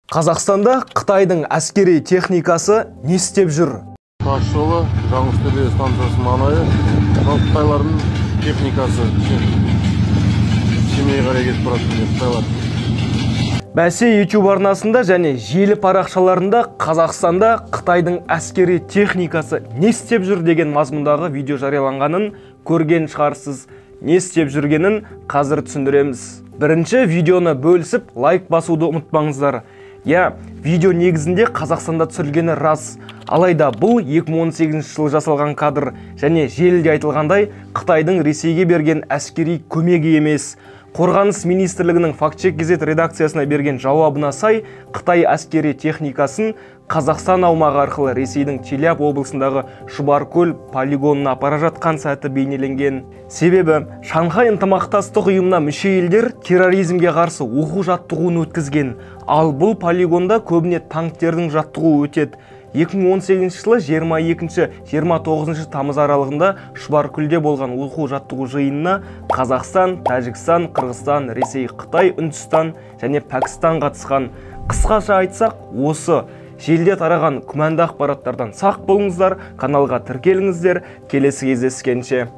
Қазақстанда Қытайдың әскери техникасы не істеп жүр? Тас жолы, Жаңғызтөбе станциясы маңайы, мынау қытайлардың техникасы Семейге қарай кетіп барады қытайлар. Бәсе, YouTube арнасында және желі парақшаларында «Қазақстанда Қытайдың әскери техникасы не істеп жүр?» деген мазмұндағы видео жарияланғанын көрген шығарсыз. Не істеп жүргенін қазір түсіндіреміз. Бірінші видеоны бөлісіп, лайк басуды ұмытпаңыздар. Иә, видео негізінде Қазақстанда түсірілгені рас. Алайда бұл 2018 жылы жасалған кадр және желіде айтылғандай Қытайдың Ресейге берген әскери көмегі емес. Қорғаныс министрлігінің Фактчек газет редакциясына берген жауабына сай, Қытай әскери техникасын Қазақстан аумағы арқылы Ресейдің Челябі облысындағы Шұбаркөл полигонына апара жатқан сәті бейнеленген. Себебі Шанхай ынтымақтастық ұйымына мүше елдер терроризмге қарсы оқу жаттығуын өткізген. Ал бұл полигонда көбіне танктердің жаттығуы өтеді. 2018 жылы 22-29 тамыз аралығында Шұбаркөлде болған оқу жаттығу жиынына Қазақстан, Тәжікстан, Қырғызстан, Ресей, Қытай, Үндістан және Пәкістан қатысқан. Қысқаша айтсақ, осы желіде тараған күмәнді ақпараттардан сақ болыңыздар, каналға тіркеліңіздер. Келесі кездескенше.